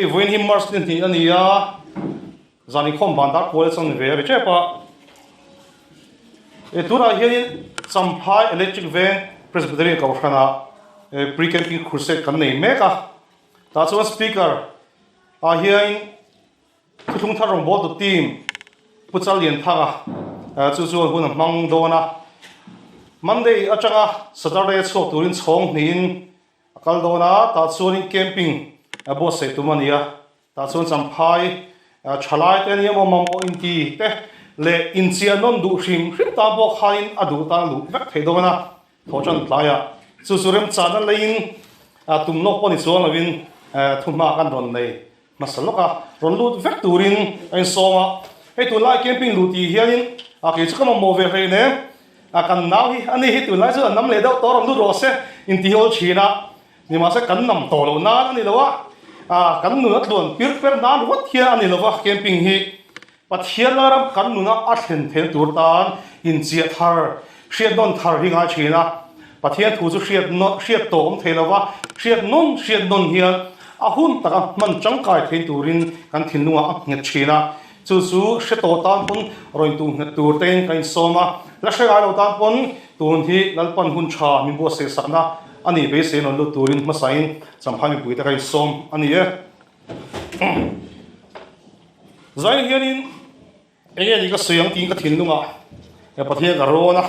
Hei vawiin hi March ni hnih a ni a, zan inkhawm van dar kual chuan ve a ri tep a. E tunah hianin Champhai Electric Veng Presbyterian Kohhranah Pre-Camping Crusade kan nei mek a. Tah chuan Speaker ah hianin Thuthlung thar rawngbawltu team Pu Challianthanga chu chuan hun a hmang dawn a. Monday atanga Saturday a chhuak turin chhawng hnihin a kal dawn a, tah chuanin camping a buatsaih tum a ni a. Tah chuan Champhai thalai te ania maw mamawh inti te leh inchiah nawn duh hrim hrim tan pawh khanin a duh tan a luh vek thei dawn a, thawhtan tlaiah chu chu remchana leiin tum nawk pawh ni chuang lovin thuhma kan rawn nei Hmasa lawk a, rawn lut vek turin a insawm a, hei tunlai camping luh tih hianin a kei chu ka mamawh ve hlei nem, a kan nau hi ani hi tunlai chu a nam leh deuh tawh rawn lut rawh se inti hi awl thin a, nimahse kan nam tawh loh nan a ni lo a, a kan nun a tluan pir per nan ringawt hian a ni lo va, camping hi Pathian ram kan nuna a thlen theihna tur tan inchiah thar, hriat nawn thar hi ngai thin a. Pathian thu chu hriat hriat tawh awm thei lo va, hriat nawn hriat nawn hian a hun taka hman tangkai thei turin kan thinlungah a nghet thin a. Chu chu hre tawh tan pawn rawn tuh nghet tur tein kan insawm a, la hre ngai lo tan pawn tun hi Lalpan hun tha min buatsaih sakna a nih beisei nawn lut turin hmasain Champhai mipuite ka insawm a ni e. Zain hianin enge ni ka sawi ang tiin ka thinlungah he Pathian ka rawn a,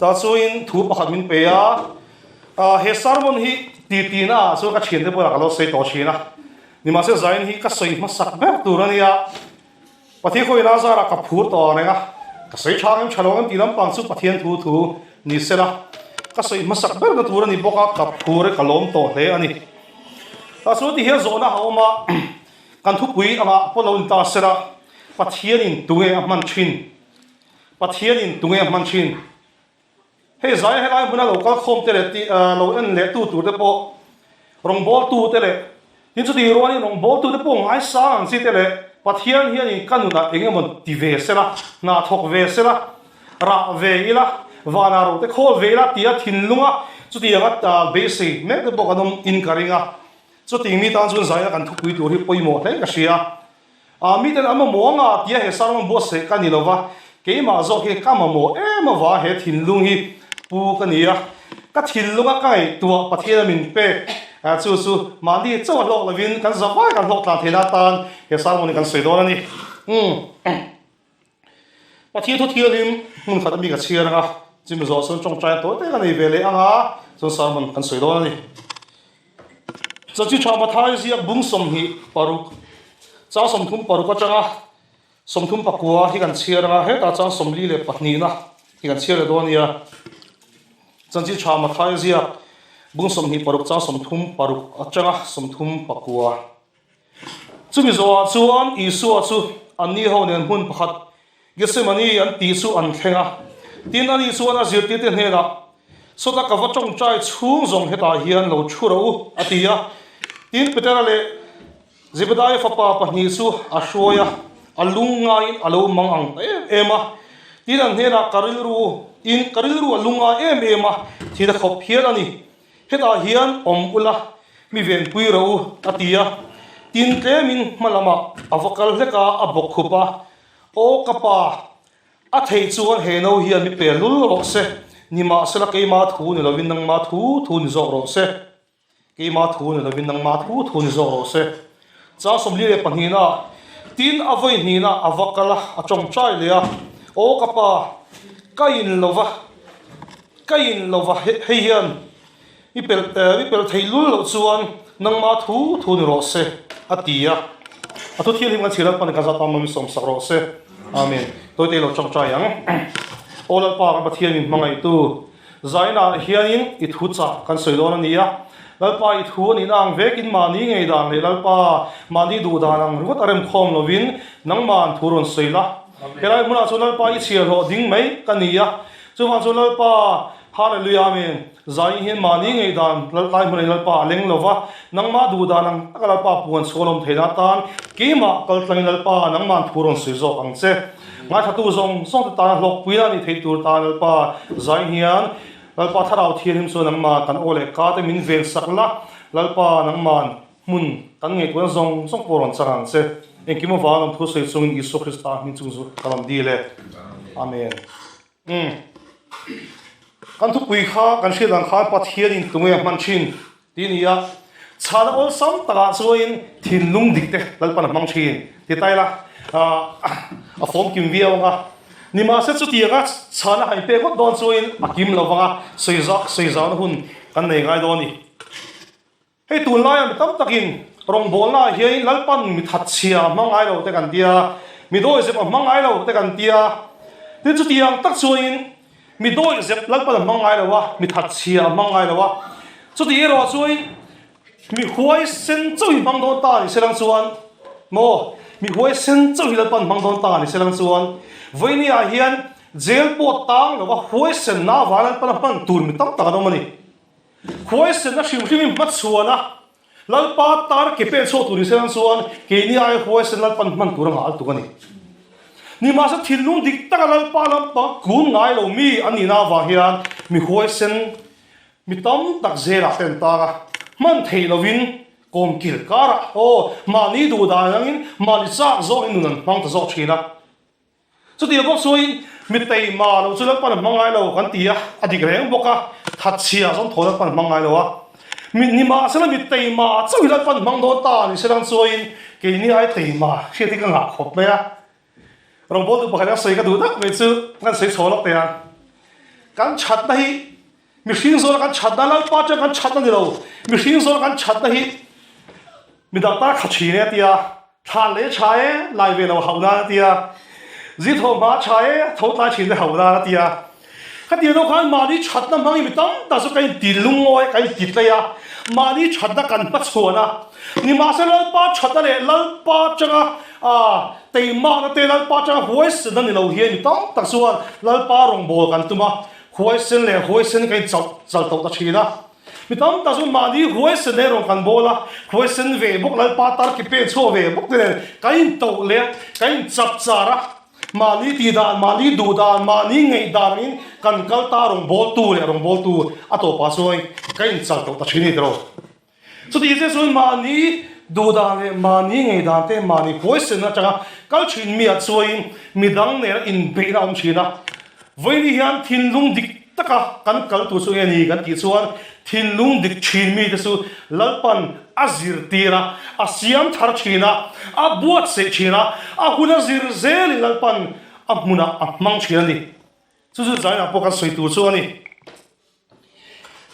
tah chuanin thu pakhat min pe a, he sermon hi ti tina ah chuan ka thiante bulah ka lo sawi tawh thin a, nimahse Zain hi ka sawi hmasak ber tur a nia, Pathian khawiin a zarah ka phur tawh ang reng a, ka sawi tha ang em tha lo ang em tih lampang chu Pathian thu thu ni sela, ka sawi hmasak berna tur a ni bawk a, ka phur e ka lawm tawh hle a ni. Tah chuan ti hian zawhna a awm a, kan thupui angah pawh lo ni ta sela, Pathianin tunge a hman thin? Pathianin tunge a hman thin? Hei zaia helai hmuna lo kal khawm te leh tih lo en leh tu tur te pawh rawngbawltu te leh tin chutih rualin rawngbawltu te pawh ngaisang ang chi te leh Pathian hianin ka nunah eng emaw ti ve sela, hna thawk ve sela, rah ve ila, vanah ro te khawl ve ila tia thinlunga chutianga beisei mek te pawh kan awm in ka ring a. Chutih mi tan chuan zaina kan thupui tur hi pawimawh hle ka hria. A miten an mamawh anga tia he sermon buatsaih ka ni lova, keimah zawk hi ka mamawh em ava he thinlung hi pu ka ni a, ka thinlunga ka ngaihtuah Pathian a min pek chu chu mahni chauh a hlawk lovin kan zavai kan hlawk tlan theihna atan he sermon hi kan sawi dawn a ni. Umm. Pathian thu thianghlim hmun khat ami ka chhiar anga, chumi zawh chuan tawngtai tawi te ka nei ve leh anga chuan sermon kan sawi dawn a ni. Chachi tha Mathai ziak bung 26 chang 36 atanga 39 hi kan chhiar anga hetah chang 42 na hi kan chhiar leh dawn a nia. Chachi tha Mathai ziak bung 26 chang 36 atanga 39. Chumi zawhah chuan Isua chu anni ho nen hmun pakhat Gethsemane an tih chu an thleng a. Tin, ani chuan a zirtirte hnenah, Sawta ka va tawngtai chhung zawng hetah hian lo thu rawh u, a ti a. Tin, Petera leh Zebedaia fapa pahnih chu a hruai a, a lung ngaiin a lo mang ang ta em em a. Tin, an hnenah, Ka rilru in ka rilru a lung ngai em em a, thil a khawp hial a ni. Hetah hian awm ula, mi venpui rawh u, a ti a. Tin, tlemin hma lamah a va kal hlek a, a bawk khup a, Aw ka pa, a theih chuan he no hian mi pe lul rawh se, nimahsela keima thu ni lovin nangma thu thu ni zawk rawh se. Keima thu ni lovin nangma thu thu ni zawk rawh se. Chang 42 na, Tin, a vawi hnihna a va kal a, a tawngtai leh a, Aw ka pa, ka in lo va, Ka in lo va hei hian i pel i pel thei lul loh chuan nangma thu thu ni rawh se a ti a. A thu thianghlim kan chhiar Lalpan ka zat a mawm sawm sak rawh se. Amen. Tawite lo tawngtai ang. Aw Lalpa kan Pathian min hmangaihtu zainah hianin i thu chah kan sawi dawn a ni a. Lalpa i thu a nihna ang vekin mahni ngei dan leh Lalpa mahni duh dan ang ringawt a remkhawm lovin nangma'n thu rawn sawi la. Helai hmunah chuan Lalpa i chhiar hlawh ding mai ka ni a. Chuvang chu Lalpa, Hallelujah Amen, zai hian mahni ngaihdan Laltlai hmun in Lalpa a leng lova, nangmah duh dan ang taka Lalpa puan chhuah lawm theihna atan keimah kal tlangin Lalpa nangmah'n thu rawn sawi zawk ang che. Ngaithlatu zawng zawng te tana hlawkpuina a nih theih tur tan Lalpa zai hian Lalpa Thlarau Thianghlim chuan nangmah kan aw leh ka te min ven sak la, Lalpa nangmah'n hmun kan. Kan ngaihtuahna zawng zawng pawh rawn chang ang che. Engkim avanga rawn thu sawi chungin Isua Krista hming chung chu ka rawn dil e. Amen. Umm. Kan thupui kha kan hriat ang khan Pathianin tunge a hman thin tih a ni a. Chhana awlsam takah chuanin thinlung dik te Lalpan a hmang thin ti ta ila a fawmkim viau ang a. Nimahse chutianga chhana han pek ngawt dawn chuanin a kim lo vang a, sawi zauna hun kan nei ngai dawn a ni. Hei tunlaia mi tam takin rawngbawlnaah hianin Lalpan mi thatchhia a hmang ngai lo te kan tia, mi dawihzep a hmang ngai lo te kan tia. Tin chutiang tak chuanin mi dawihzep Lalpan a hmang ngai lo a, mi thatchhia a hmang ngai lo a. Chuti erawh chuanin mi huaisen chauh hi hmang dawn ta ni selang chuan maw, mi huaisen chauh hi Lalpan hmang dawn ta ni selang chuan vawinia hian jail pawh tang lova huaisenna avang Lalpan a hman tur mi tam tak an awm a ni. Huaisenna hrim hrimin hmachhuan a, Lalpa tar ke pen chhuak tur insiam chuan keini aia huaisen Lalpan hman tur a nghal tuk a ni. Nimahse thinlung dik taka Lalpa lampang kun ngai lo mi an nihna avang hian mi huaisen mi tam tak zelah te an tang a, hman theih lovin kawmkil karah aw mahni duh dan angin mahni chak zawngin nun an hmang ta zawk thin a. Chutiang bawk chuan mi teima lo chu Lalpan a hmang ngai lo kan ti a, a dik reng bawk a, thatchhia zawng thaw Lalpan a hmang ngai lo a. Mi nimahsela mi teima chauh hi Lalpan hmang dawn ta ni se lang chuan keini ai teima hriat hi ka ngah khawp mai a. Rawngbawltu pakhat a sawi ka duh tak mai chu kan sawi chho lawk teh ang. Kan thatna hi mihring zawna kan thatna Lalpa chuan kan thatna ni lo, mihring zawna kan thatna hi midang tan a kha thin e a ti a. Thlan leh tha e, lai ve lo hauh nan a ti a. Zi tho hma tha e, tho tlai thin te hauh nan a ti a. Khatiang deuh khan mahni thatna hmangin mi tam tak chu ka inti lungawi, ka inti tlei a, mahni thatna kan hmachhuan a. Nimahse Lalpa thatna leh Lalpa atanga teimakna te, Lalpa atanga huaisenna ni lo hian mi tam tak chuan Lalpa rawngbâwl kan tum a, huaisen leh huaisen ka inchauh chal tawh ta thin a. Mi tam tak chu mahni huaisen erawh kan bawl a, huaisen ve bawk Lalpa tar ki pen chhuak ve bawk te nen kan intoh leh a, kan inchap char a, mahni tih dan, mahni duh dan, mahni ngaih dan angin kan kal ta rawngbawltu leh rawngbawltu a tawpah chuan kan inchal tawh ta thin a ni tawh. Chutih chiah chuan mahni duh dan leh mahni ngaih dan te mahni huaisen atanga kal thin mi ah chuain midang nena inbeihna a awm thin a, vawiin hian thinlung dik Taka kan kal tur chu nge ni kan tih chuan thinlung dik thin mite chu Lalpan a zirtir a, a siam thar thin a, a buatsaih thin a, a hun a zir zelin Lalpan a hmunah a hmang thin a ni. Chu chu zainah pawh kan sawi tur chu a ni.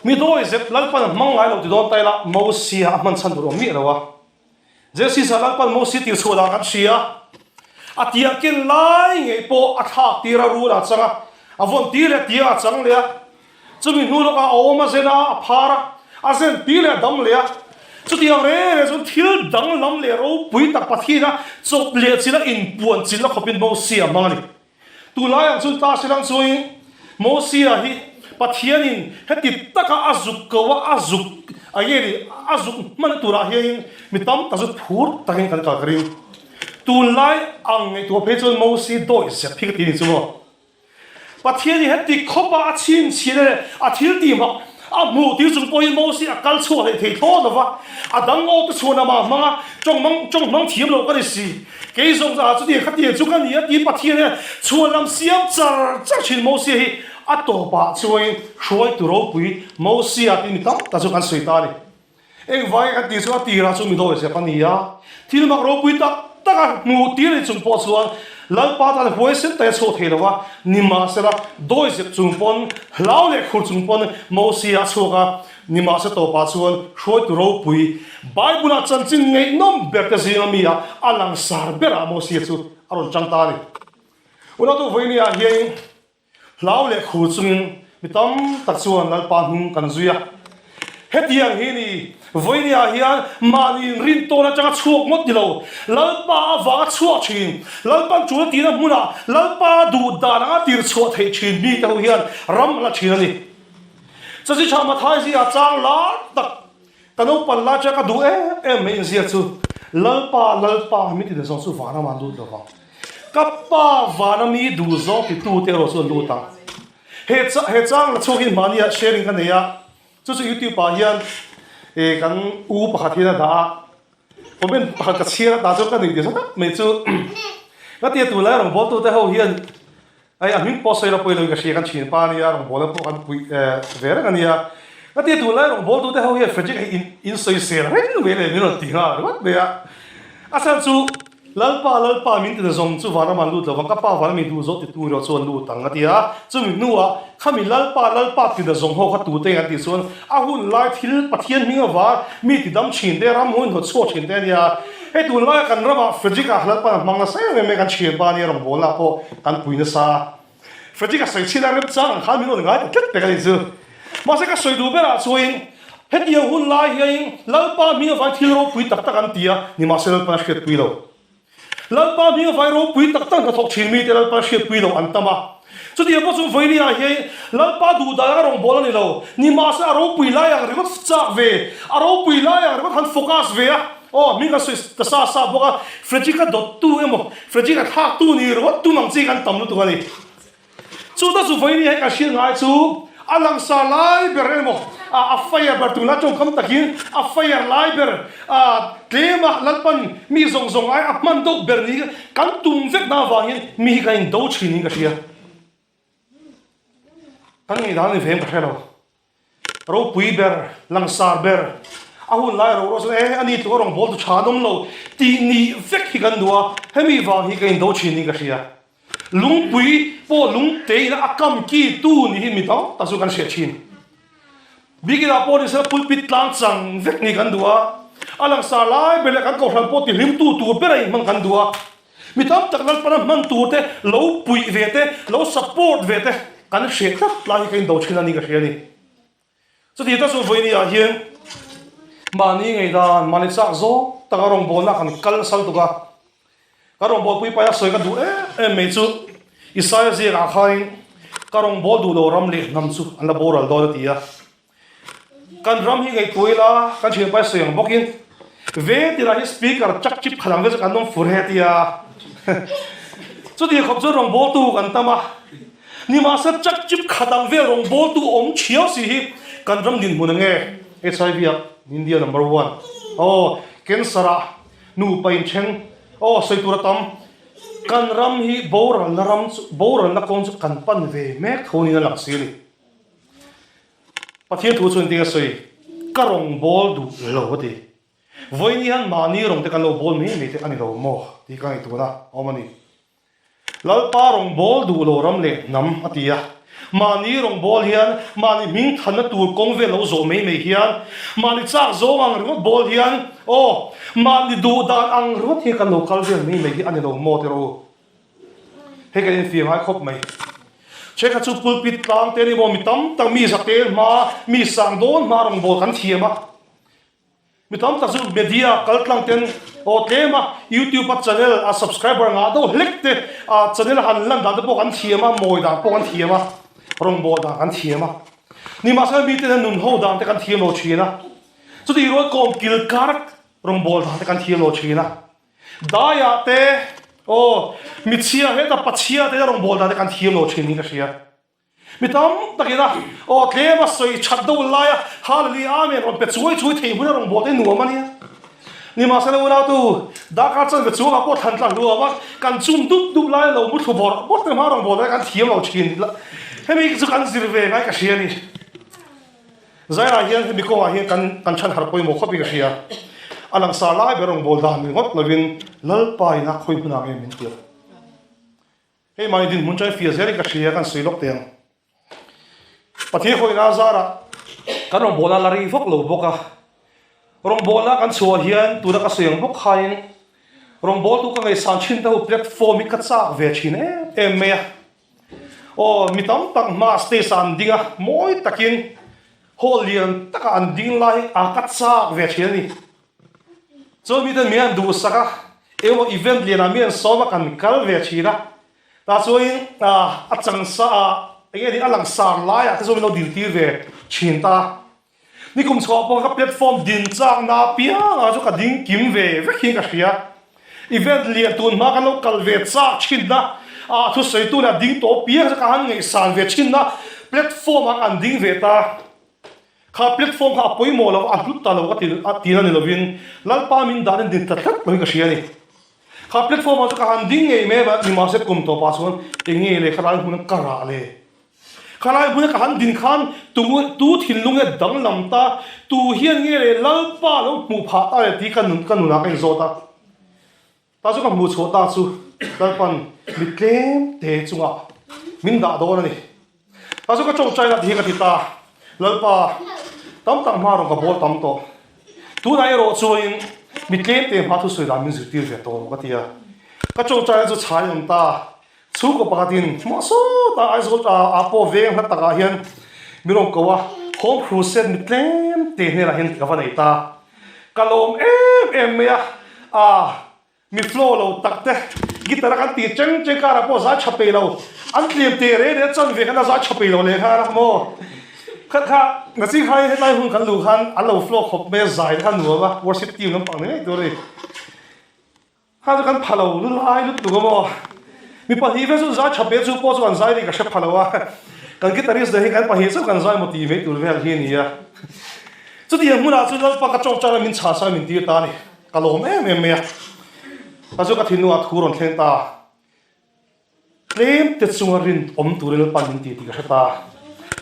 Mi dawi zep Lalpan a hmang ngai lo ti dawn ta ila Mosia a hman chhan tur awm miah lo a. Jesisa Lalpan Mosia tir chhuah dan kan hria. A tiang ken lai ngei pawh a thlak tir a, rul a chang a, a vawn tir leh a tiang a chang leh a. Chumi hnu lawkah a awm a zen a, a phar a, a zen tir leh a dam leh a. Chutiang reng reng chuan thil danglam leh ropui tak Pathian a chawp leh chilh a inpuan chilh a khawpin Mosia a hmang a ni. Tunlai ang chuan class hi lang chuangin Mosia hi Pathianin heti taka a zuk ko a, a zuk a nge ni, a zuk hman turah hianin mi tam tak chu phur takin kan kal ka ring. Tunlai ang ngaihtuah phei chuan Mosi dawi zep hi ka ti ni chu maw. Pathian hi heti khawpa a chhinchhin leh a thil tih hmak A hmuh tir chung pawhin Mosi a kal chhuah leh thei thlawt lo va, a dang awk te chhuan amah hmang a, tawng hmang tawng hmang thiam lo ka ni si. Kei zawng ah chutiang khatiang chu ka ni a ti Pathian hian chhuan lam siam char char thin Mosia hi a tawpah chuangin hruaitu ropui Mosia tih mi tam tak chu kan sawi ta a ni. Engvai kan tih chu a tirah chu mi dawi zep a ni a, thil mak ropui tak tak a hmuh tir ni chung pawh chuan Lalpa tan huaisen tak a chhuak thei lo va, nimahsela dawi zep chung pawn hlau leh khur chung pawn Mosia a chhuak a, nimahse tawpah chuan hruaitu ropui Bible-ah chanchin ngaihnawm ber te zinga mi ah a langsar berah Mosia chu a rawn chang ta a ni. Unautu vawinia hianin Hlau leh khur chungin mi tam tak chuan Lalpa hnung kan zui a. Hetiang hi ni, vawinia hian mahni inrin tawn atanga chhuak ngawt ni lo, Lalpa avanga chhuak thin, Lalpan tul a tihna hmunah Lalpa duh dan anga tir chhuah theih thin mite ho hian ram an la thin a ni. Chachi tha Mathai zingah chang lar tak ka naupan lai atanga ka duh em em mai inziak chu, Lalpa, Lalpa, mi tina zawng chu vanram ah an lut lo vang. Ka pa vana mi duh zawng titute erawh chu an lut ang. He he chang la chhuakin mahnia sharing ka nei a, chu chu youtube ah hian eh kan u pakhat hian a dah a. Comment pakhat ka chhiar a, tah chuan ka nuih ti zat mai chu. Ka tia tunlai rawngbawltute ho hian Hei a hming pawh sawi la pawi lo in ka hria kan thian pa ania rawngbawlna pawh kan puih ve reng ania. Ka tia tunlai rawngbawltute ho hian Frederick hi in in sawisel reng mai leh min rawn ti nghal ringawt mai a. A chhan chu Lalpa Lalpa min tina zawng chu vanram an lut lovang ka pa vanram in duh zawh ti tu erawh chu an lut ang a ti a. Chumi hnuah khami Lalpa Lalpa tina zawng ho kha tute an tih chuan a hun lai thil Pathian hming avang mi ti dam thin te ram hun hnawt chhuak thin te ania. Hei tunlaia kan ramah Frederick-a Lalpan a hmang nasa em em mai kan thianpa ania rawngbawlna pawh kan pui nasa. Frederick-a sawi chhin a remchang ang khan min rawn ngai ta tlat pek a nih chu. Mahse ka sawi duh berah chuain hetiang hun lai hiain Lalpa hming avai thil ropui tak tak an ti a, nimahse Lalpan a hriatpui lo. Lalpa hming avai ropui tak tak hnathawk thin mite Lalpa hriatpui lo an tam a. Chutiang pawh chu vawinia hian Lalpa duh dan anga rawngbâwl a ni lo. Nimahse a ropui lai ang ringawt chak ve, a ropui lai ang ringawt han focus ve a, aw hming kan sawi ta sa sa bawk a, Frederick-a dawttu emaw, Frederick-a thlaktu ni ringawt tum ang chi kan tam lutuk a ni. Chu ta chu vawinia hi kan hriat ngai chu a langsar lai ber emaw a fire ber tunlai tawngkam takin a fire lai ber tlema Lalpan mi zawng zawng ai a hman deuh ber ni kan tum vek na avangin mi hi kan indo thin in ka hria. Kan ngaihdan a ni ve em ka hre lo. Ropui ber, langsar ber, a hun lai ro ro chuan e ani tluk a rawn bawl tu tha an awm lo tih nih vek hi kan duh a, hemi vang hi ka indo thin in ka hria. Lungpui pawh lungte ina a kam ki tu ni hi mi tam tak chu kan hriat thin. Bikinah pawh ni sela pulpit tlang chang vek ni kan duh a, a langsar lai ber leh kan kohhran pawh tihlim tu tur ber a inhmang kan duh a. Mi tam tak Lalpana hman tur te, lo puih ve te, lo support ve te kan hreh tlat lai hi ka indo thin a ni ka hria a ni. Chuti ta chu vawiini ah hian mahni ngaihdan, mahni chak zawng taka rawngbawlna kan kal nasa lutuk a. Ka rawngbawlpui paia sawi ka duh em em mai chu Isaia ziakah khanin ka rawngbâwl duh lo ram leh hnam chu an la boral dawn a ti a. Kan ram hi ngaihtuah ila kan thian pai sawi ang bawkin ve tirah hi speaker chak chip khat ang vel chu kan awm fur he tia chuti khawp chuan rawngbawltu kan tam a nimahse chak chip khat ang vel rawngbawltu awm thiau si hi kan ram dinhmun ang e HIV ah India number one aw cancer ah nupa inthen aw sawi tur a tam kan ram hi boralna ram chu boralna kawng chu kan pan ve mek tho niin a lang si a ni. Pathian thu chuan engtin a sawi? Ka rawn bawl duh lo a ti. Vawiin hian mahni rawn te kan lo bawl mai mai te a ni lo maw tih ka ngaihtuah a awm a ni. Lalpa rawn bawl duh lo ram leh hnam a ti a. Mahni rawn bawl hian mahni hming thanna tur kawng vel lo zawh mai mai hian mahni chak zawng ang ringawt bawl hian aw mahni duh dan ang ringawt hian kan lo kal vel mai mai hi a ni lo maw tiraw u. Hei kan infiam ngai khawp mai. Thenkhat chu pulpit tlang te a ni maw, mi tam tak mi zatel hma, mi sang dawn hma rawngbâwl kan thiam a. Mi tam tak chu media kal tlang ten aw tlem a, youtube a channel a subscriber ngah deuh hlek te a channel a han lan dan te pawh kan thiam a, mawi dan pawh kan thiam a, rawngbâwl dan kan thiam a. Nimahsela mite hian nun ho dan te kan thiam lo thin a. Chutih rual kawm kil kar rawngbâwl dan te kan thiam lo thin a. Daiah te, aw, michhia heta pachhia te rawngbâwl dan te kan thiam lo thin niin ka hria. Mi tam takin a, aw, tlem a sawi that deuh laia Hallelujah Amen rawn pe chuai chuai thei hmuna rawngbâwl te nuam a nia. Nimahsela unautu, darkar chanve chungah pawh thlan tla hluam a, kan chum dup dup laia lo mu thlu bawrh bawrh te hma rawngbâwl dan kan thiam lo thin. Hemi chu kan zir ve ngai ka hria a ni. Zairah hian hemi kawngah hian kan kan chhan harh pawimawh khawpin ka hria. A langsar lai ber rawngbâwl dan ringawt lovin Lalpa ina khawi hmunah nge min tirh? Hei mahni dinhmun chuan fiah zelin ka hria kan sawi lawk teh ang. Pathian khawihna zarah kan rawngbâwlna la rei vak lo bawk a. Rawngbâwlna kan chhuah hian tuna ka sawi ang bawk khain rawngbâwltu ka ngaihsan thin te ho platform hi ka châk ve thin em em mai a. Aw, mi tam tak hma stage ah an ding a, mawi takin hall lian takah an ding lai hi a ka chak ve thin a ni. Chuan miten min an duhsak a, engemaw event lianah mi an sawm a, kan kal ve thin a. Tah chuanin a changsa ah enge ni a langsar laiah te chuan min lo dintir ve thin ta a. Nikum chhuah pawh ka platform din chakna apiangah chu ka ding kim ve vek hian ka hria. Event lian tun hma kan lo kal ve chak thinna, ah thusawitu leh a ding tawh apiang chu ka han ngaihsan ve thinna platform ah kan ding ve ta. Kha platform kha a pawimawh lo a, a hlut ta lo ka ti a tihna ni lovin Lalpa min danin din ta tlat lo hi ka hria a ni. Kha platform ah chu ka han ding ngei mai a, nimahse kum tawpah chuan eng nge le khalai hmuna ka rah le? Khalai hmuna ka han din khan tu tu thinlung nge danglam ta, tu hian nge le Lalpa lo hmuh phah ta le tih ka nun ka nunah ka inzawt a. Ta chu ka hmuh chhuah ta chu Lalpan mi tlem te chungah min dah dawn a ni. Ta chu ka tawngtai na ti hi ka ti ta, Lalpa, tam tak hma rawn ka bawl tam tawh. Tunah erawh chuanin mi tlem te hma thusawi dan min zirtir ve tawh ka ti a. Ka tawngtai na chu chhai awm ta. Chhungkaw pakhatin hmuah sawtah Aizawl ah pawh veng hla takah hian min rawn ko a, Home Crusade mi tlem te hnenah hian ka va nei ta. Ka lawm em em mai a, ah mi flow lo tak te guitar a kan tih cheng cheng karah pawh zai tha pei lo, an tlem teh reh reh a chan ve khan a zai tha pei lo leh nghal a maw. Kha kha Nachi khain hetlai hun kan luh khan an lo flow khawp mai a, zai te kha nuam a, worship team lampang ni ngei tur a ni. Kha chu kan pha lo lulai lutuk a maw? Mi pahnih vel chu zai tha pe chu pawh chu an zai ri ka hre pha lo a, kan guitarist nen hi kan pahnih chauh kan zai maw tih mai tur vel hi a ni a. Chutiang hmunah chu Lalpa ka tawngtai a min chhan sak a min tir ta a ni. Ka lawm em em mai a. Kha chu ka thinlungah thu rawn thleng ta. Tlem te chunga rin awm turin Lalpa min ti tih ka hre ta.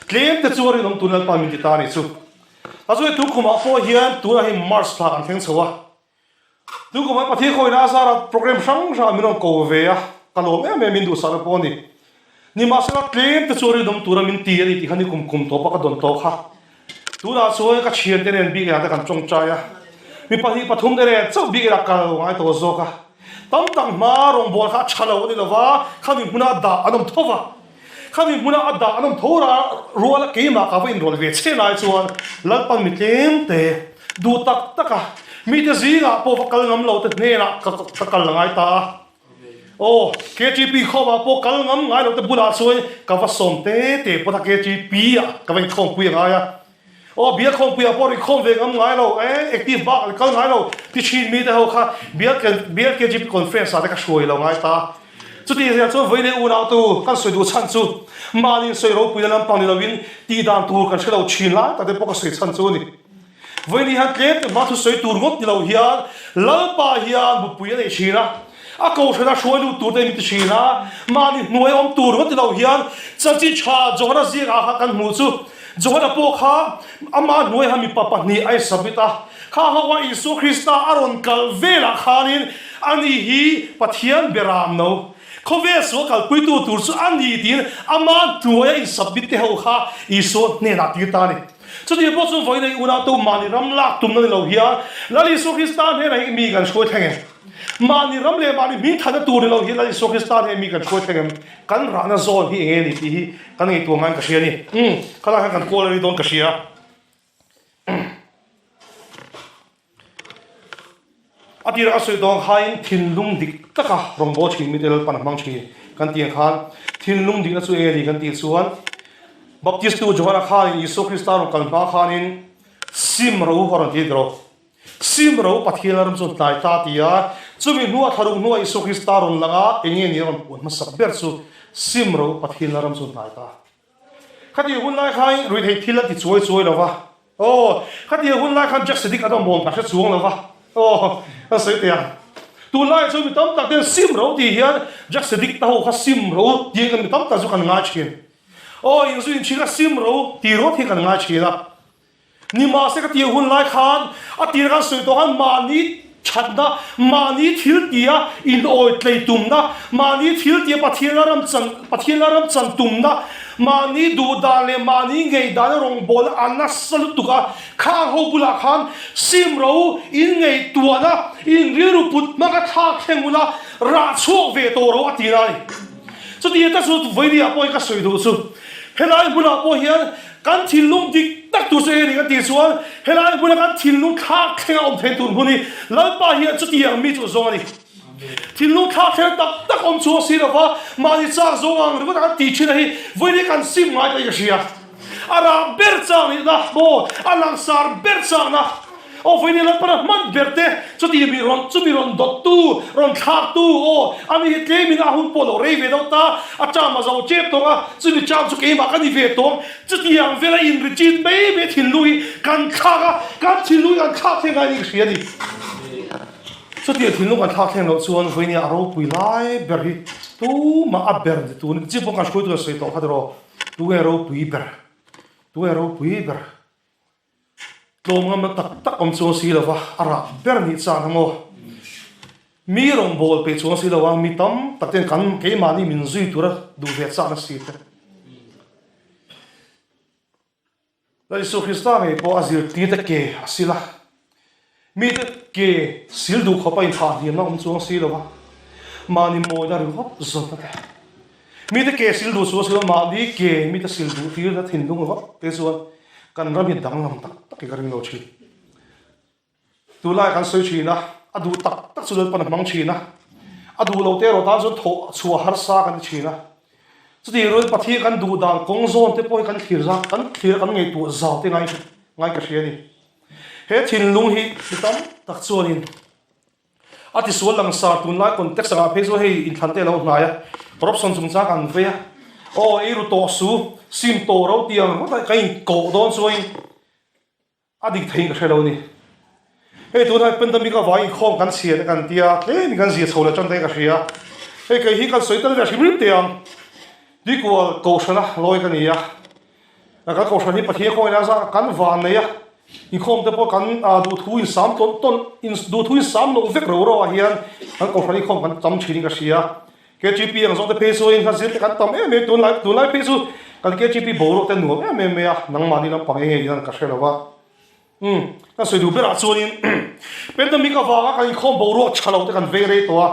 Tlem te chunga rin awm turin Lalpa min ti ta a nih chu. Kha chu hei tukhumah pawh hian tunah hi March thla kan thleng chho a. Tukum ah Pathian khawina a zara program hrang hrang ah min rawn ko ve a, ka lawm em em in duhsakna pawh a ni. Nimahsela tlem te chu rinawm tura min ti a ni tih kha ni kum kum tawp a ka dawn tawh kha. Tunah chuan ka thiante nen bik inah te kan tawngtai a, mi pahnih pathum te nen chauh bik inah kal ngai tawh zawk a. Tam tak hma rawngbâwl kha a tha lo a ni lova, khami hmuna a dah an awm tho va. Khami hmuna a dah an awm tho ra ruala keimah ka va inrawlh ve che lai chuan Lalpan mi tlem te duh tak tak a, mite zingah pawh va kal ngam lo te hnenah ka ka kal la ngai ta a. Aw, KTP khawmah pawh kal ngam ngai lo te bulah chuan ka va sawm te te pawt a KTP ah ka va inkhawmpui a ngai a. Aw, bial khawmpuiah pawh rikhawm ve ngam ngai lo, eh, active bak an kal ngai lo ti thin mite ho kha bial bial KGP conference ah te ka hruai lo ngai ta. Chutih zel chuan vawi leh unautu kan sawi duh chhan chu mahni sawi ropuina lampang ni loin tih dan tur kan hre lo thin lai tak te pawh ka sawi chhan chu a ni. Vawi ni hian tlem te hma thu sawi tur ngawt ni lo hian Lalpa hian bupui a nei thin a, a kohhrana hruai lut tur te min ti thin a, mahni hnuai awm tur ngawt ni lo hian chanchin tha Johana zingah kha kan hmuh chu Johana pawh kha ama hnuaiha mipa pahnih a insubmit a, kha ho a Isua Krista a rawn kal velah khanin ani hi Pathian beram no, khawvel sual kalpuitu tur chu a ni tiin ama hnuaia insubmit te ho kha Isua hnenah tir ta a ni. Chutiang pawh chu vawiin a unautu mahni ram lak tumna ni lo hian Lal Isua Krista hnenah hi mi kan hruai thleng em? Mahni ram leh mahni hmingthatna tur ni lo hian Lal Isua Krista hnenah mi kan hruai thleng em? Kan rahna zawn hi eng nge ni tih hi kan ngaihtuah ngaiin ka hria a ni. Umm, khalai khan kan kual a ri dawn ka hria. A tirah ka sawi dawn khain thinlung dik taka rawngbâwl thin mite Lalpan a hmang thin kan tih ang khan thinlung dikna chu eng nge ni kan tih chuan Baptistu Johana khanin Isua Krista rawn kal hma khanin sim ro a rawn ti rawh. Sim ro Pathian ram chu tlai ta ti a, chumi hnua thlaruk hnua Isua Krista rawn lang a, eng nge ni a rawn puan hmasak ber chu Sim ro Pathian ram chu tlai ta. Khatiang hun lai khan ruihtheih thil a ti chuai chuai lo va, aw, khatiang hun lai khan Jack Sidik an awm awm ka hre chuang lo va, aw, kan sawi teh ang. Tunlaiah chuan mi tam tak ten sim ro tih hian Jack Sidik ta ho kha sim ro tih mi tam tak chu kan ngai thin. Aw, inzu inchhir kha sim ro tih rawt hi kan ngai thin a. Nimahse ka tih hun lai khan a tir kan sawi tawh khan mahni thatna, mahni thil tia inawi tlei tumna, mahni thil tia Pathian la ram chan, Pathian la ram chan tumna, mahni duh dan leh mahni ngei dana rawngbawlna a nasa lutuk a, khang ho bulah khan sim ro in ngaihtuahna, in rilru put hmang a thlak thleng ula rah chhuak ve tawh ro a ti na a ni. Chuti ta chu vawinia pawh hi ka sawi duh chu helai hmunah pawh hian Kan thinlung dik tak tur chu eng a ni kan tih chuan helai hmuna kan thinlung thlak thleng a awm thei tur hmun hi Lalpa hian chutiang mi chu zawng a ni. Thinlung thlak thleng tak tak awm chu a si lova mahni chak zawng ang ringawt a kan tih thin a hi vawiin kan sim ngai ta hi ka hria. A rah ber chak nihna maw a langsar ber chakna. Aw vawiin Lalpana hman ber te, chuti mi rawn, chumi rawn dawttu, rawn thlaktu, aw, ani hi tlemin a hun pawh lo rei ve deuh ta, a term a zo tep tawng a, chumi term chu keimah ka ni ve tawng, chutiang vela inrichit mai mai thinlung hi kan thlak a, kan thinlung hi kan thlak thleng ngai ni ka hria a ni. Chutiang thinlung kan thlak thleng loh chuan vawiin a ropui lai ber hi tumah a ber ni tur ni, chi pawh kan hruaitu an sawi tawh kha tiraw, tunge ropui ber, tunge ropui ber. Tlawm ngamna tak tak awm chuang si lova a rah ber nih chang ang aw. Mi rawngbâwl peih chuang si lova mi tam tak ten kan keimahni min zui tura duh ve chakna si te. Lal Isua Krista ngei pawh a zirtirte ke a sil a. Mite ke sil duh khawpa inthah hniamna awm chuang si lova mahni mawina ringawt zawt a te. Mite ke sil duh chuang si lova mahni ke mite sil duh tirna thinlung ringawt te chuan kan ram hi danglam tak tak hi ka ring lo thin. Tunlai kan sawi thin a, a duh tak tak chu Lalpan a hmang thin a, a duh lo te erawh tan chuan thawh chhuah harsa kan ti thin a. Chutih rual Pathian kan duh dan kawng zawn te pawh hi kan thlir zau, kan thlir a kan ngaihtuah zau te ngai ngai ka hria a ni. He thinlung hi mi tam tak chuanin a tisual langsar tunlai context angah phei chuan hei inthlan te a lo hnai a, corruption chungchang kan vei a, aw ei ru tawh su, sim tawh ro tih ang ringawt a ka inkoh dawn chuanin a dik theiin ka hre lo a ni. Hei tunah pandemic avangin inkhawm kan chhiat a kan tia, tlemin kan zia chho leh tan te ka hria. Hei kei hi kan sawi tel ve hrim hrim teh ang. Tuikual kohhrana lawi ka ni a. Kan kohhran hi Pathian khawngaihna zah kan van nei a, inkhawm te pawh kan duhthu insam tawn tawn, duhthu insam loh vek ro ro ah hian kan kohhran inkhawm kan tam thin in ka hria. KGP ang zawng te phei chu inhla zir te kan tam em em, tunlai tunlai phei chu kan KGP boruak te nuam em em mai a, nangmahni lampang eng nge in ka hre lo a. Umm, kan sawi duh berah chuanin pandemic avanga kan inkhawm boruak tha lo te kan vei rei tawh a.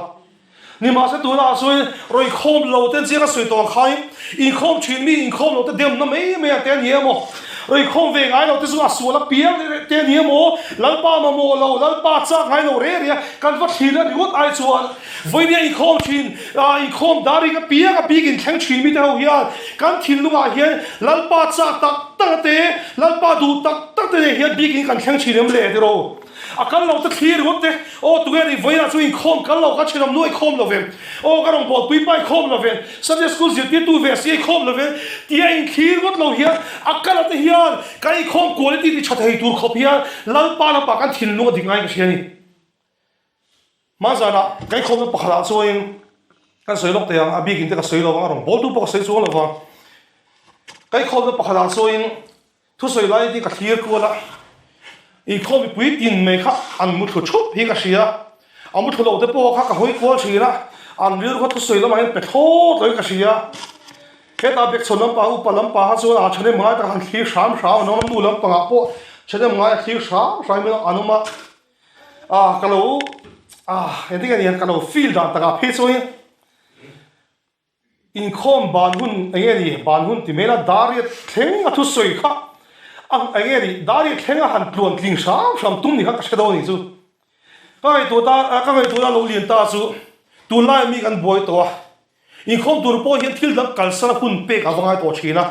Nimahse tunah chuan rawn inkhawm lo te chiang a sawi tawh ang khain inkhawm thin mi inkhawm lo te demna mai mai ang te a ni emaw, rawn inkhawm ve ngai lo te chu a sual a piang leh te a ni emaw, Lalpa mamawh lo, Lalpa chak ngai lo reh reh a, kan va thlir a ringawt ai chuan Vawinia inkhawm thin, inkhawm dar ring apiang a bik inthleng thin mite ho hian kan thinlungah hian Lalpa chak tak tak te, Lalpa duh tak tak te nen hian bik in kan thleng thin em le tiraw? A kal lo te thlir ringawt te, aw tunge ni vawiinah chu inkhawm kal lo ka thenawm nuai khawm lo ve, aw ka rawngbawlpui pa inkhawm lo ve, Sunday school zirtirtu ve si a inkhawm lo ve tia inthlir ringawt lo hian a kal a te hian kan inkhawm quality ti tha thei tur khawp hian Lalpa lamah kan thinlung a dik ngaiin ka hria a ni. Hma zanah kan inkhawmna pakhatah chuanin kan sawi lawk thei ang, a bikin te ka sawi lo vang, a rawn bawltu pawh ka sawi chuang lo vang. Kan inkhawmna pakhatah chuanin thusawi lai hi ka thlir kual a, inkhawm mipui tin mai kha an mu thlu thup hi ka hria. A mu thlu lo te pawh kha ka hawi kual thin a, an rilru kha thusawi lamah hian pe thlawt lo in ka hria. Hetah Bekchhawn lampang upa lampang kha chuan aa thahnem ngai tak han thlir hram hram an awm a, nu lampangah pawh thahnem ngai a thlir hram hram in an awm a. Ah ka lo ah engtin nge ni ka lo feel dan takah phei chuan inkhawm ban hun eng nge ni ban hun ti mai la dariat thleng a thusawi kha a eng nge ni dariat thleng a han tluan tling hram hram tum ni kha ka hre dawn a ni chu ka ngaihtuah ta ka ngaihtuahna lo lian ta chu tunlai mi kan buai tawh a Inkhawm tur pawh hian thil dang kalsan a hun pek a va ngai tawh thin a.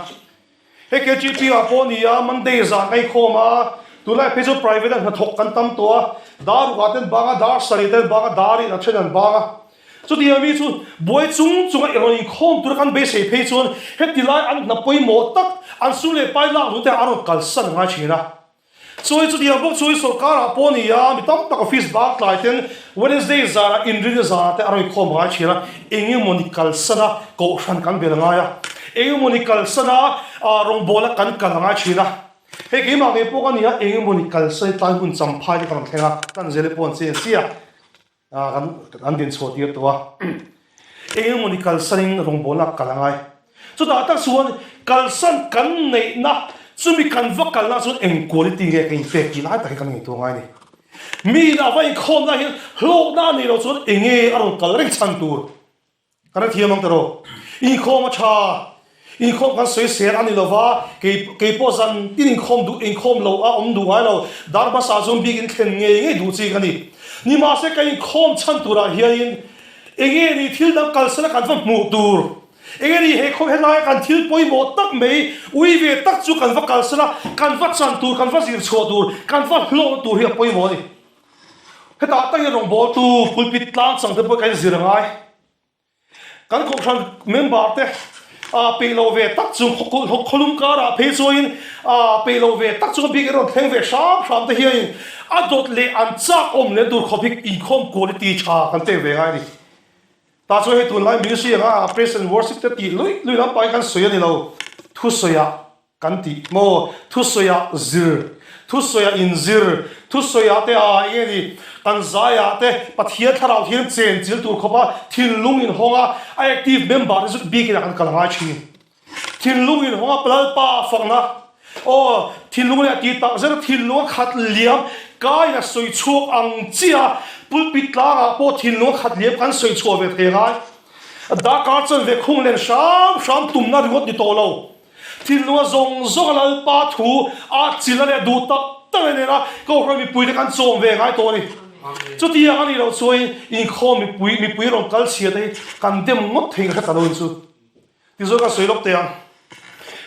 Hei KGP ah pawh ni a, Monday zan ka inkhawm a, tunlai phei chu private a hnathawk kan tam tawh a, dar rukah te an bang a, dar sarih te an bang a, dar in a then an bang a. Chutiang mi chu buai chung chunga i rawn inkhawm tura kan beisei phei chuan heti lai an hna pawimawh tak, an sum leh pai lak duh te an rawn kalsan a ngai thin a. Chuai chutiang bawk chu i sorkarah pawh ni a, mi tam tak office bang tlai ten Wednesday zanah inrinna zanah te a rawn inkhawm ngai thin a, eng emawni kalsan a kohhran kan bel a ngai a, eng emawni kalsan a rawngbawla kan kal a ngai thin a, hei keimah ngei pawh ka ni a, eng emawni kalsan i tlai hun champhai te ka rawn thleng a, kan zele pawh an che chiah. Kan din chhuah tir tawh a, eng emawni kalsanin rawngbawlna kal a ngai. Chutah tak chuan kalsan kan neihna, chumi kan va kalna chuan eng quality nge ka inpek tih lai tak hi kan ngaihtuah ngai a ni. Mi inah va inkhawmna hian hlawkna a neih loh chuan eng nge a rawn kal reng chhan tur? Kan la thiam ang ta rawh. Inkhawm a tha. Inkhawm kan sawi sel a ni lova, kei kei pawh zan tin inkhawm duh inkhawm lo a awm duh ngai lo. Dar hmasa chuan bik in thlen ngei ngei duh chi ka ni. Nimahse ka inkhawm chhan turah hianin enge ni thil dang kalsana kan va hmuh tur. Eng a ni he khaw helaia kan thil pawimawh tak mai ui ve tak chu kan va kalsan a, kan va chan tur, kan va zir chhuah tur, kan va hlawhna tur hi a pawimawh a ni. Hetah tak hian rawngbawltu pulpit tlang chang te pawh kan zir a ngai. Kan kohhran member te peih lo ve tak chung khawlum karah phei chuanin peih lo ve tak chung a bik erawh thleng ve hram hram te hianin a dawt leh an chak awm leh tur khawp hi inkhawm quality tha kan pek ve ngai a ni. Tah chuan hei tunlai ministry anga praise and worship te tih luih luih lampang hi kan sawi a ni lo, thusawiah kan tih maw, thusawiah zir, thusawiah inzir, thusawiah te a eng nge ni kan zaiah te Pathian thlarau thian chen chil tur khawpa thinlung inhawng a, a active member te chu biakinah kan kal ngai thin. Thinlung inhawng a Lalpa fakna aw thinlung leh a ti tak zet a thinlung a khat liam kain a sawi chhuak ang chiah a pulpit tlangah pawh thinlung a khat liam kan sawi chhuah ve thei ngai. Darkar chuan ve khung len hram hram tumna ringawt ni tawh lo. Thinlung a zawng zawng a Lalpa thu a chilh a leh duh tak tak a nen a Kohhran mipuite kan chawm ve ngai tawh a ni. Chutiang a nih loh chuan inkhawm mipui mipui rawn kal chhia te hi kan dem ngawt thei ka hre ta lo in chu. Tichuan ka sawi lawk teh ang.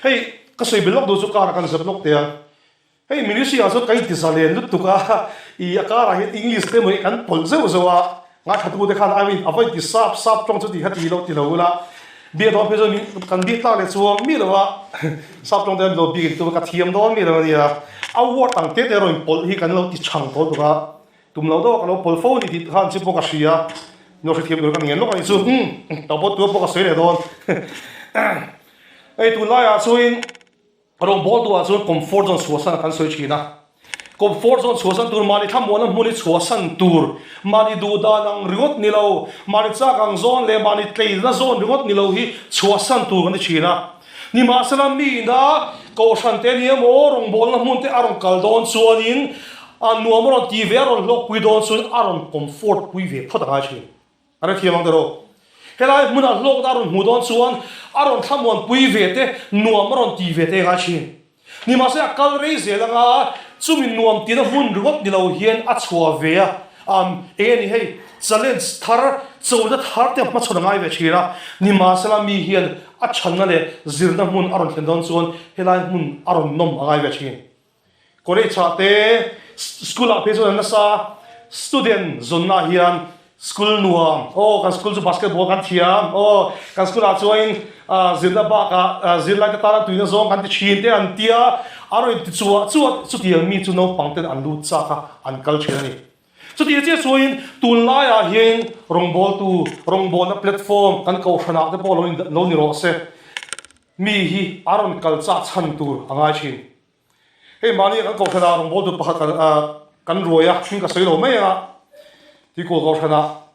Hei ka sawi bel lawk duh chu car ah kan zep lawk teh ang. Hei ministry ah chuan ka inti zalen lutuk a, i a car ah hian English te emaw hi kan pawlh zeuh zeuh a, ngaithla te khan I mean a va inti sap sap tawng chu ti kha ti lo ti lo ula, biak dawn phei chuan min kan biak tlak leh chuang mi lo a, sap tawng te an lo biak in tum a ka thiam dawn mi lo a nia, a word ang te te erawh inpawlh hi kan lo ti chhang tawh lutuk a. Tum lo deuh a ka lo pawl fo a ni tih khan chu pawh ka hria, no hrethiam tur ka ni ngen lawk a ni chu, umm ka pawt tur pawh ka sawi leh dawn. Hei tunlaiah chuan rawngbâwl duhah chuan comfort zone chhuahsan kan sawi thin a, comfort zone chhuahsan tur mahni thlamuanna hmun hi chhuahsan tur, mahni duh dan ang ringawt ni lo, mahni chak ang zawn leh mahni tleina zawn ringawt ni lo hi chhuahsan tur kan ti thin a. Nimahsela mi ina kohhran te ni emaw rawngbawlna hmun te a rawn kal dawn chuanin a nuam a rawn ti ve a rawn hlawkpui dawn chuan a rawn comfort pui ve phawt a ngai thin. A hrethiam ang tiraw? Helai hmuna hlawkna a rawn hmuh dawn chuan a rawn thlamuan pui ve te, nuam a rawn ti ve te a ngai thin. Nimahse a kal rei zel anga chumi nuam tina hmun ringawt ni lo hian a chhuah ve a, um eng nge ni hei challenge thar, chona thar te hmachhawn a ngai ve thin a, nimahsela mi hian a chhanna leh zirna hmun a rawn thlen dawn chuan helai hmun a rawn nawm a ngai ve thin. College ah te, school ah phei chuan an nasa student zawnna ah hian School nuam, aw kan school chu basketball kan thiam, aw kan school ah chuan zirna bakah zirlai te tana tuina zawng kan ti thin te an tia, a rawn inti chuah chuah chutiang mi chu naupang ten an lut chak a, an kal thin a ni. Chutiang chiah chuan tunlaiah hian rawngbawltu, rawngbawlna platform kan kohhranah te pawh lo ni rawh se, mi hi a rawn kal chak chhan tur a ngai thin. Hei mahni kan kohhranah rawngbawltu pakhat kan kan ruai a, hming ka sawi lo mai ang a, Tuikawl kohhranah.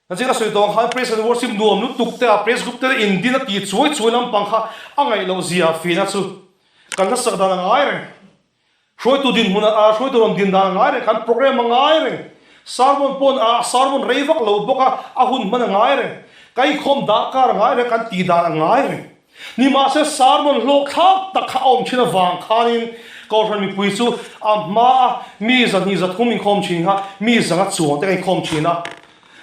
Kan zing ka sawi tawh ang khan praise and worship nuam lutuk te a praise group te indin a ti chuai chuai lampang kha a ngaih loh zia fihna chu kan hlasak dan a ngai reng. Hruaitu dinhmun a hruaitu rawn din dan a ngai reng, kan program a ngai reng. Sermon pawn a sermon rei vak lo bawk a, a hun hman a ngai reng. Ka inkhawm dah kar a ngai reng, kan tih dan a ngai reng. Nimahse sermon hlawk thlak tak kha a awm thin avang khanin Kohhran mipui chu a hmaa mi 200 300 inkhawm thin kha mi 100 chuang te ka inkhawm thin a.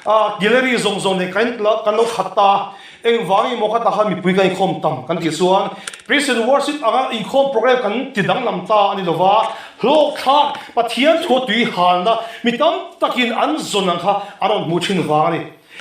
A gallery zawng zawng nen kan kan lo khat ta. Engvangin emaw kha tahan mipui kan inkhawm tam kan tih chuan Praise and Worship anga inkhawm program kan ti danglam ta a ni lova, hlawk thlak Pathian thu a tui halna mi tam takin an zawn ang kha an rawn hmuh thin vang a ni.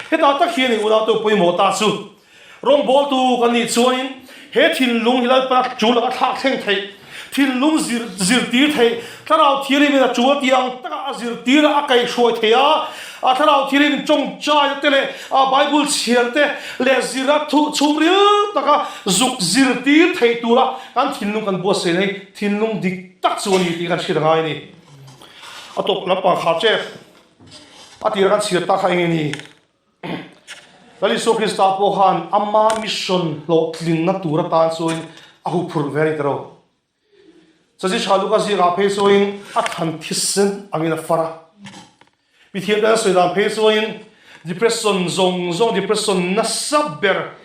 Hetah tak hian i unautu pawimawh ta chu. Rawngbawltu kan nih chuanin he thinlung hi Lalpana tul anga thlak thleng theih, thinlung zir zirtir theih, Thlarau Thianghlimin a tul tiang taka a zirtir a, a kaihhruai theih a, a Thlarau Thianghlimin tawngtaina te leh a Bible chhiar te leh zira thu chhungril taka zuk zirtir theih tura kan thinlung kan buatsaihna hi thinlung dik tak chu a ni tih kan hriat a ngai a ni. A tawp lampang kha che a tira kan chhiar tak kha eng nge ni? Lal Isua Krista pawh khan ama mission hlawhtlinna tur atan chuan a huphurh ve a ni ta lo. Chachi tha Luka zingah phei chuan a thlan thisen angin a far a. Mithiam te an sawi dan phei chuan depression zawng zawng depression nasa ber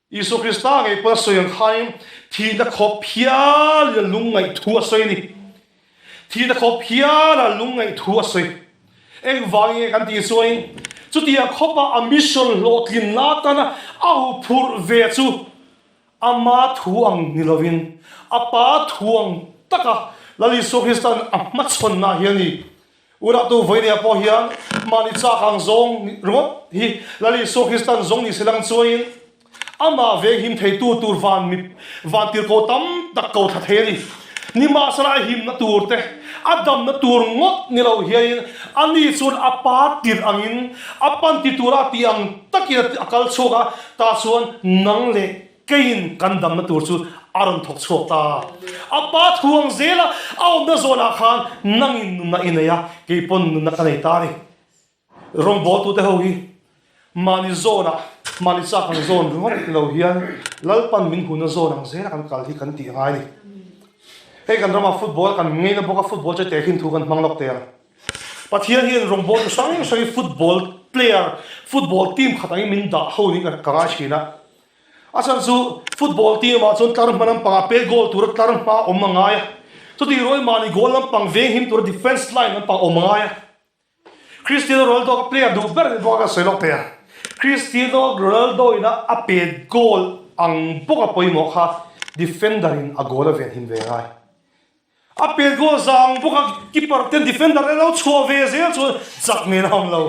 Isua Krista ngei pawh a sawi ang khain thihna khawp hialin a lungngaih thu a sawi a ni. Thihna khawp hiala lungngaih thu a sawi. Engvangin nge kan tih chuan? Chutiang khawpa a mission hlawhtlinna atana a huphurh ve chu ama thu ang ni lovin a Pa thu ang taka Lal Isua Krista'n a hmachhawnna hi a ni. Unautu vawinia pawh hian mahni chak ang zawng ringawt hi Lal Isua Krista'n zawng ni se lang chuain Amah venghim theitu tur van mi van tirhkoh tam tak ko thla thei a ni. Nimahsela a himna tur te, a damna tur ngawt ni lo hianin ani chuan a pa tirh angin a pan ti tura a tih ang takin a kal chhuak a, tah chuan nang leh keiin kan damna tur chu a rawn thawk chhuak ta. A pa thuang zela a awmna zawnah khan nangin nunna i nei a, keipawn nunna ka nei ta a ni. Rawngbawltute ho hi mahni zawnah, mahni chak ang zawn ringawt lo hian Lalpan min huna zawn ang zela kan kal hi kan tih a ngai a ni. Hei kan ramah football kan ngeina bawk a, football chu tehkhin thu kan hmang lawk teh ang. Pathian hian rawngbawltu hrang hrang hi football player, football team khat angin min dah ho niin ka ngai thin a. A chhan chu football team ah chuan tlar hma lampangah pet goal tura tlar hma awm a ngai a, chutih rual mahni goal lampang venghim tura defence line lampang awm a ngai a. Cristiano Ronaldo ka player duh ber ni bawk a ka sawi lawk thei a. Cristiano Ronaldo ina a pet goal ang bawk a pawimawh kha defender in a goal a ven him ve ngai. A pet goal zang bawk a keeper ten defender te lo chhuah ve zel chuan chak nen a awm lo.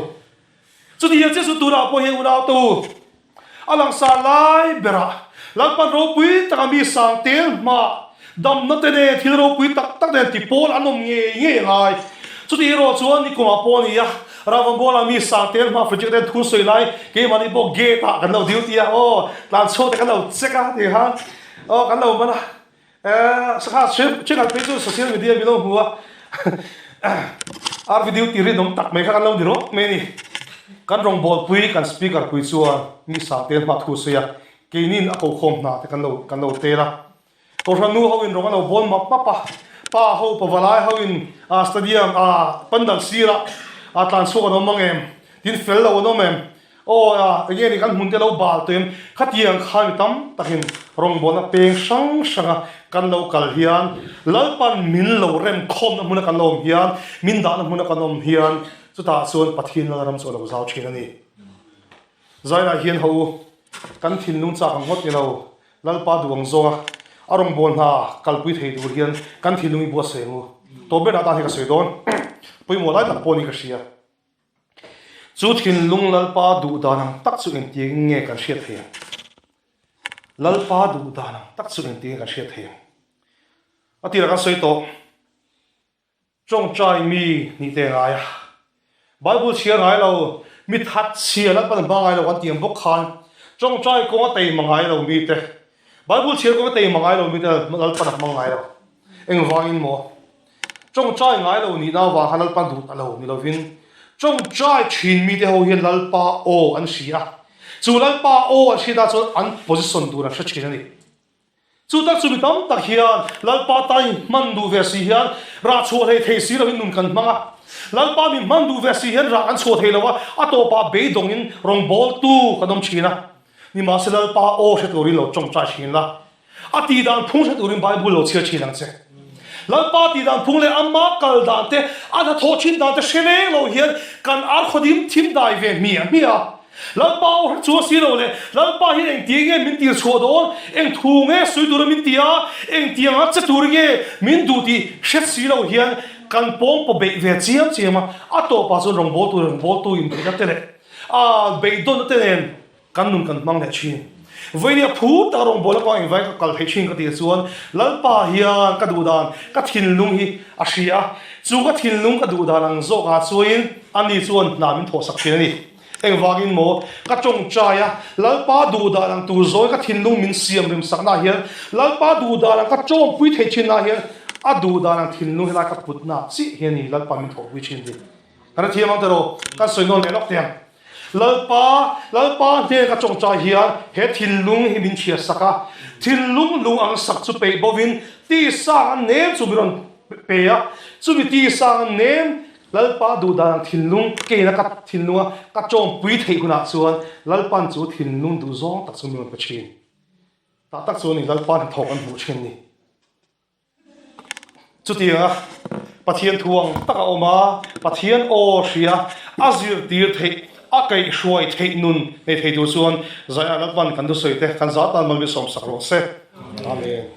Chuti hian chiah chu tunah pawh hian unau te u A langsar lai berah Lalpan ropui taka mi sang tel hma damna te nen thil ropui tak tak nen ti pawl an awm ngei ngei a ngai. Chutih erawh chuan nikumah pawh a ni a, Ravambuala mi sang tel hma project ten thu sawi lai keimahni pawh gate ah kan lo duty a, aw tlan chhuak te kan lo check a tih khan aw kan lo man a. Sangha thenkhat phei chu social media min lo hmu a, RV duty rinawm tak mai kha kan lo ni rawk mai a ni. Kan rawngbawlpui kan speaker pui chuan mi sangte hma thu sawi a, keinin a kokhawm hna te kan lo kan lo tel a. Kohhran nu ho in rawng a lo bawn map map a, pa ho pavalai ho in stadium pandal sirah tlan chhuak an awm ang em, tin fel lo an awm em, Aw a, enge ni kan hmun te lo bal tawh em? Khatiang kha mi tam takin rawngbawlna peng hrang hranga kan lo kal hian Lalpan min lo rem khawmna hmuna kan lo awm hian, min dahna hmuna kan awm hian chutah chuan Pathian Lalram chu a lo zau thin a ni. Zainah hian ho u, kan thinlung chak ang ngawt ni lo, Lalpa duh ang zawnga a rawngbâwl hna kalpui thei tur hian kan thinlung i buatsaih ang u. Tawp berah tan hi ka sawi dawn, pawimawh lai tak pawh ni ka hria. Chu thinlung Lalpa duh dan ang tak chu engtiangin nge kan hriat thei ang? Lalpa duh dan ang tak chu engtiangin kan hriat thei ang? A tirah kan sawi tawh, Tawngtai mi nih te ngai a, Bible chhiar ngai lo, mi that chhia Lalpan hma ngai lo kan ti ang bawk khan, tawngtai kawnga teima ngai lo mite, Bible chhiar kawnga teima ngai lo mite Lalpan a hmang ngai lo. Engvangin maw? Tawngtai ngai lo nihna avang khan Lalpa duh ta lo ni lovin tawngtai thin mite ho hian Lalpa aw an hria a, chu Lalpa aw an hriatah chuan an position tur an hre thin a ni. Chu tak chu mi tam tak hian Lalpa ta in hman duh ve si hian rah chhuah hlei thei si lovin nun kan hmang a, Lalpa min hman duh ve si hian rah kan chhuah thei lo a, a tawpah beidawngin rawngbawltu kan awm thin a. Nimahse Lalpa aw hre turin lo tawngtai thin la. A tih dan phung hre turin Bible lo chhiar thin ang che. Lalpa tih dan phung leh ama kal dan te, a hnathawh thin dan te hre leng lo hian kan ar khawdim thim dai ve hmiah hmiah a. Lalpa aw hre chu a si lo le, Lalpa hian engtiang nge min tir chhuah dawn, eng thu nge sawi tura min ti a, engtianga che tur nge min duh tih hre si lo hian kan pawng paw beih ve chiam chiam a. A tawpah chuan rawngbawltu leh rawngbawltu inbeihna te leh a beidawnna te nen Kan nun kan hmang leh thin. Vawinia phur taka rawngbawlna kawng engvai ka kal theih thin ka tih chuan Lalpa hian ka duh dan ka thinlung hi a hria a, chu ka thinlung ka duh dan ang zawkah chuain ani chuan hna min thawhsak thin a ni. Engvangin maw ka tawngtai a, Lalpa duh dan ang tur zawi ka thinlung min siam rimsaknaah hian Lalpa duh dan ang ka tawngpui theih thinnaah hian a duh dan ang thinlung helai ka putnaah chiah hian ni Lalpa min thawhpui thin ni. Kan hrethiam ang tiraw? Kan sawi nawn leh lawk teh ang. Lalpa, Lalpa hnen ka tawngtai hian he thinlung hi min chhiar sak a, thinlung lung ang sak chu peih bovin ti sang an nem chu min rawn pe a, chumi ti sang an nem Lalpa duh dan ang thinlung keina ka thinlunga ka tawngpui theih hunah chuan Lalpan chu thinlung duh zawng tak chu min rawn pe thin. Tah tak chuan Lalpa hnathawk an hmuh thin ni. Chutianga Pathian thu ang taka awm a, Pathian aw hria a zirtir theih, a kaihhruai theih nun nei thei tur chuan Zaia Lalpan kan thusawi te kan zah tan mal min sawmsak rawh se. Amen.